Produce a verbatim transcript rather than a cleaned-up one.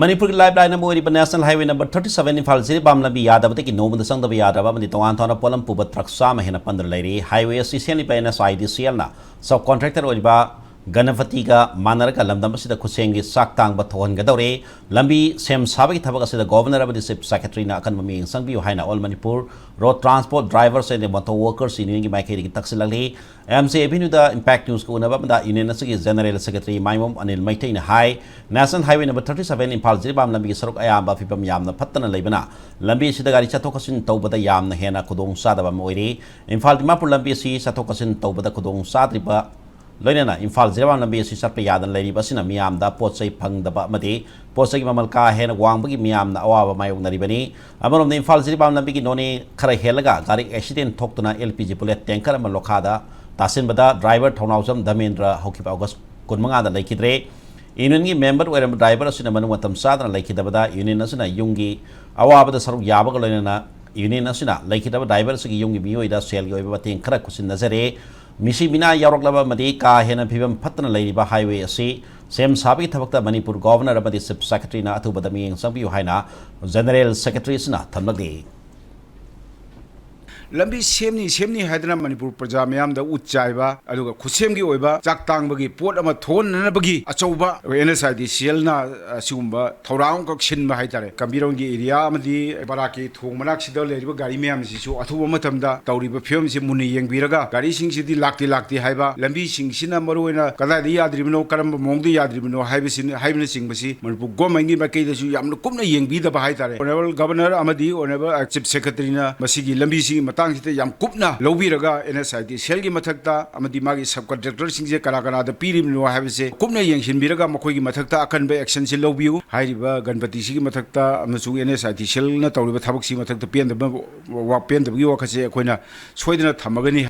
ꯃꯅꯤꯄꯨꯔꯒꯤ life line ꯑꯃ ꯑꯣꯏꯔꯤꯕ national highway number thirty seven Imphal Jiribam ꯂꯝꯕꯤ ꯌꯥꯗꯕꯗꯒꯤ ꯅꯣꯡꯃꯗ ꯆꯪꯗꯕ ꯌꯥꯗ꯭ꯔꯕ ꯑꯃꯗꯤ ꯇꯣꯉꯥꯟ ꯇꯣꯉꯥꯟꯕ ꯄꯣꯠꯂꯝ ꯄꯨꯕ ꯇ꯭ꯔꯛ ꯆꯥꯝꯃ ꯍꯦꯟꯅ ꯄꯟꯗꯨꯅ ꯂꯩꯔꯤ꯫ ꯍꯥꯏꯋꯦ ꯑꯁꯤ ꯁꯦꯝꯂꯤꯕ ꯑꯦꯟ ꯑꯦꯁ ꯑꯥꯏ ꯗꯤ ꯁꯤ ꯑꯦꯜꯅ ꯁꯕ ꯀꯣꯟꯇ꯭ꯔꯦꯛꯇꯔ ꯑꯣꯏꯔꯤꯕ ꯒꯅꯄꯇꯤꯒ ꯃꯥꯟꯅꯔꯒ ꯂꯝꯗꯝ ꯑꯁꯤꯗ ꯈꯨꯠꯁꯦꯝꯒꯤ ꯆꯥꯛ ꯇꯥꯡꯕ ꯊꯣꯛꯍꯟꯒꯗꯧꯔꯦ꯫ ꯂꯝꯕꯤ ꯁꯦꯝ ꯁꯥꯕꯒꯤ ꯊꯕꯛ ꯑꯁꯤꯗ ꯒꯣꯚꯔꯅꯔ ꯑꯃꯗꯤ ꯆꯤꯐ ꯁꯦꯀ꯭ꯔꯦꯇꯔꯤꯅ ꯑꯀꯟꯕ ꯃꯤꯠꯌꯦꯡ ꯆꯪꯕꯤꯌꯨ ꯍꯥꯏꯅ all Manipur road transport drivers and motor workers ꯌꯨꯅꯤꯌꯟꯒꯤ ꯃꯥꯏꯀꯩꯗꯒꯤ ꯇꯛꯁꯤꯜꯂꯛꯂꯤ꯫ ꯑꯦꯝ ꯖꯦ ꯑꯦꯚꯦꯅ꯭ꯌꯨꯗ ꯏꯝꯄꯦꯛ ꯅ꯭ꯌꯨꯁꯀ ꯎꯅꯕ ꯑꯃꯗ ꯌꯨꯅꯤꯌꯟ ꯑꯁꯤꯒꯤ ꯖꯦꯅꯔꯦꯜ ꯁꯦꯀ꯭ꯔꯦꯇꯔꯤ ꯃꯥꯏꯃꯣꯝ ꯑꯅꯤꯜ ꯃꯩꯇꯩꯅ ꯍꯥꯏ, national highway number thirty seven Imphal Jiribam ꯂꯝꯕꯤꯒꯤ ꯁꯔꯨꯛ ꯑꯌꯥꯝꯕ ꯐꯤꯕꯝ ꯌꯥꯝꯅ ꯐꯠꯇꯅ ꯂꯩꯕꯅ ꯂꯝꯕꯤ ꯑꯁꯤꯗ ꯒꯥꯔꯤ ꯆꯠꯊꯣꯛ ꯆꯠꯁꯤꯟ ꯇꯧꯕꯗ ꯌꯥꯝꯅ ꯍꯦꯟꯅ ꯈꯨꯗꯣꯡ ꯆꯥꯗꯕ ꯑꯃ ꯑꯣꯏꯔꯤ꯫ ꯏꯝꯐꯥꯜ ꯗꯤꯃꯥꯄꯨꯔ ꯂꯝꯕꯤ ꯑꯁꯤ ꯆꯠꯊꯣꯛ ꯆꯠꯁꯤꯟ ꯇꯧꯕꯗ ꯈꯨꯗꯣꯡ ꯆꯥꯗ꯭ꯔꯤꯕ ꯂꯣꯏꯅꯅ ꯏꯝꯐꯥꯜ ꯖꯤꯔꯤꯕꯥꯝ ꯂꯝꯕꯤ ꯑꯁꯤ ꯆꯠꯄ ꯌꯥꯗꯅ ꯂꯩꯔꯤꯕ ꯑꯁꯤꯅ ꯃꯤꯌꯥꯝꯗ ꯄꯣꯠ ꯆꯩ ꯐꯪꯗꯕ ꯑꯃꯗꯤ ꯄꯣꯠ ꯆꯩꯒꯤ ꯃꯃꯜ ꯀꯥ ꯍꯦꯟꯅ ꯋꯥꯡꯕꯒꯤ ꯃꯤꯌꯥꯝꯅ ꯑꯋꯥꯕ ꯃꯥꯌꯣꯛꯅꯔꯤꯕꯅꯤ꯫ ꯑꯃꯔꯣꯝꯗ ꯏꯝꯐꯥꯜ ꯖꯤꯔꯤꯕꯥꯝ ꯂꯝꯕꯤꯒꯤ ꯅꯣꯅꯦ ꯈꯔ ꯍꯦꯜꯂꯒ ꯒꯥꯔꯤ ꯑꯦꯛꯁꯤꯗꯦꯟ ꯊꯣꯛꯇꯨꯅ L P G bullet tanker ꯑꯃ ꯂꯣꯈꯥꯗ ꯇꯥꯁꯤꯟꯕꯗ ꯗ꯭ꯔꯥꯏꯚꯔ ꯊꯧꯅꯥꯎꯖꯝ ꯙꯃꯦꯟꯗ꯭ꯔ ꯍꯧꯈꯤꯕ ꯑꯣꯒꯁ ꯀꯨꯟꯃꯉꯥꯗ ꯂꯩꯈꯤꯗ꯭ꯔꯦ꯫ ꯌꯨꯅꯤꯌꯟꯒꯤ ꯃꯦꯝꯕꯔ ꯑꯣꯏꯔꯝꯕ ꯗ꯭ꯔꯥꯏꯚꯔ ꯑꯁꯤꯅ ꯃꯅꯨꯡ ꯃꯇꯝ ꯆꯥꯗꯅ ꯂꯩꯈꯤꯗꯕꯗ ꯌꯨꯅꯤꯌꯟ ꯑꯁꯤꯅ ꯌꯨꯝꯒꯤ ꯑꯋꯥꯕꯗ ꯁꯔꯨꯛ ꯌꯥꯕꯒ ꯂꯣꯏꯅꯅ ꯌꯨꯅꯤꯌꯟ ꯑꯁꯤꯅ ꯂꯩꯈꯤꯗꯕ ꯗ꯭ꯔꯥꯏꯚꯔ ꯑꯁꯤꯒꯤ ꯌꯨꯝꯒꯤ ꯃꯤꯑꯣꯏꯗ ꯁꯦꯜꯒꯤ ꯑꯣꯏꯕ ꯃꯇꯦꯡ ꯈꯔ ꯈꯨꯠꯁꯤꯟꯅꯖꯔꯦ꯫ ꯃꯤꯁꯤ ꯃꯤꯅꯥ ꯌꯥꯎꯔꯛꯂꯕ ꯑꯃꯗꯤ ꯀꯥ ꯍꯦꯟꯅ ꯐꯤꯕꯝ ꯐꯠꯇꯅ ꯂꯩꯔꯤꯕ ꯍꯥꯏꯋꯦ ꯑꯁꯤ ꯁꯦꯝ ꯁꯥꯕꯒꯤ ꯊꯕꯛꯇ ꯃꯅꯤꯄꯨꯔ ꯒꯣꯚꯔꯅꯔ ꯑꯃꯗꯤ ꯆꯤꯐ ꯁꯦꯀ꯭ꯔꯦꯇꯔꯤꯅ ꯑꯊꯨꯕꯗ ꯃꯤꯠꯌꯦꯡ ꯆꯪꯕꯤꯌꯨ ꯍꯥꯏꯅ ꯖꯦꯅꯔꯦꯜ ꯁꯦꯀ꯭ꯔꯦꯇꯔꯤ ꯑꯁꯤꯅ ꯊꯝꯂꯛꯂꯤ꯫ ꯂꯝꯕꯤ ꯁꯦꯝꯅꯤ ꯁꯦꯝꯅꯤ ꯍꯥꯏꯗꯅ ꯃꯅꯤꯄꯨꯔ ꯄ꯭ꯔꯖꯥ ꯃꯤꯌꯥꯝꯗ ꯎꯠ ꯆꯥꯏꯕ, ꯑꯗꯨꯒ ꯈꯨꯠꯁꯦꯝꯒꯤ ꯑꯣꯏꯕ ꯆꯥꯛ ꯇꯥꯡꯕꯒꯤ ꯄꯣꯠ ꯑꯃ ꯊꯣꯛꯍꯟꯅꯅꯕꯒꯤ ꯑꯆꯧꯕ ꯑꯦꯟ ꯑꯦꯁ ꯑꯥꯏ ꯗꯤ ꯁꯤ ꯑꯦꯜꯅ ꯑꯁꯤꯒꯨꯝꯕ ꯊꯧꯔꯥꯡ ꯑꯃꯈꯛ ꯁꯤꯟꯕ ꯍꯥꯏꯇꯥꯔꯦ꯫ ꯀꯝꯕꯤꯔꯣꯡꯒꯤ ꯑꯦꯔꯤꯌꯥ ꯑꯃꯗꯤ ꯕꯔꯥꯛꯀꯤ ꯊꯣꯡ ꯃꯅꯥꯛꯁꯤꯗ ꯂꯩꯔꯤꯕ ꯒꯥꯔꯤ ꯃꯌꯥꯝꯁꯤꯁꯨ ꯑꯊꯨꯕ ꯃꯇꯝꯗ ꯇꯧꯔꯤꯕ ꯐꯤꯕꯝꯁꯤ ꯃꯨꯟꯅ ꯌꯦꯡꯕꯤꯔꯒ, ꯒꯥꯔꯤꯁꯤꯡꯁꯤꯗꯤ ꯂꯥꯛꯇꯦ ꯂꯥꯛꯇꯦ ꯍꯥꯏꯕ, ꯂꯝꯕꯤꯁꯤꯡꯁꯤꯅ ꯃꯔꯨꯑꯣꯏꯅ ꯀꯗꯥꯏꯗ ꯌꯥꯗ꯭ꯔꯤꯕꯅꯣ, ꯀꯔꯝꯕ ꯃꯑꯣꯡꯗ ꯌꯥꯗ꯭ꯔꯤꯕꯅꯣ ꯍꯥꯏꯕꯁꯤ, ꯍꯥꯏꯕꯅꯆꯤꯡꯕꯁꯤ ꯃꯅꯤꯄꯨꯔ ꯒꯣꯔꯃꯦꯟꯒꯤ ꯃꯥꯏꯀꯩꯗꯁꯨ ꯌꯥꯝꯅ ꯀꯨꯞꯅ ꯌꯦꯡꯕꯤꯗꯕ ꯍꯥꯏꯇꯥꯔꯦ꯫ ꯑꯣꯅꯔꯦꯕꯜ ꯒꯕꯔꯅꯔ ꯑꯃꯗꯤ ꯑꯣꯅꯔꯦꯕꯜ ꯆꯤꯐ ꯁꯦꯀ꯭ꯔꯦꯇꯔꯤꯅ ꯃꯁꯤꯒꯤ ꯂꯝꯕꯤꯁꯤꯒꯤ ꯃꯇꯥꯡꯁꯤꯗ ꯌꯥꯝ ꯀꯨꯞꯅ ꯂꯧꯕꯤꯔꯒ, ꯑꯦꯟ ꯑꯦꯁ ꯑꯥꯏ ꯗꯤ ꯁꯤ ꯑꯦꯜꯒꯤ ꯃꯊꯛꯇ ꯑꯃꯗꯤ ꯃꯥꯒꯤ ꯁꯕ ꯀꯟꯇ꯭ꯔꯦꯛꯇꯔꯁꯤꯡꯁꯦ ꯀꯅꯥ ꯀꯅꯥꯗ ꯄꯤꯔꯤꯕꯅꯣ ꯍꯥꯏꯕꯁꯦ ꯀꯨꯞꯅ ꯌꯦꯡꯁꯤꯟꯕꯤꯔꯒ, ꯃꯈꯣꯏꯒꯤ ꯃꯊꯛꯇ ꯑꯀꯟꯕ ꯑꯦꯛꯁꯟꯁꯤ ꯂꯧꯕꯤꯌꯨ꯫ ꯍꯥꯏꯔꯤꯕ ꯒꯅꯄꯇꯤꯁꯤꯒꯤ ꯃꯊꯛꯇ ꯑꯃꯁꯨꯡ ꯑꯦꯟ ꯑꯦꯁ ꯑꯥꯏ ꯗꯤ ꯁꯤ ꯑꯦꯜꯅ ꯇꯧꯔꯤꯕ ꯊꯕꯛꯁꯤꯒꯤ ꯃꯊꯛꯇ ꯄꯦꯟꯗꯕ, ꯋꯥ-, ꯄꯦꯟꯗꯕꯒꯤ ꯋꯥꯈꯜꯁꯦ ꯑꯩꯈꯣꯏꯅ ꯁꯣꯏꯗꯅ ꯊꯝꯃꯒꯅꯤ꯫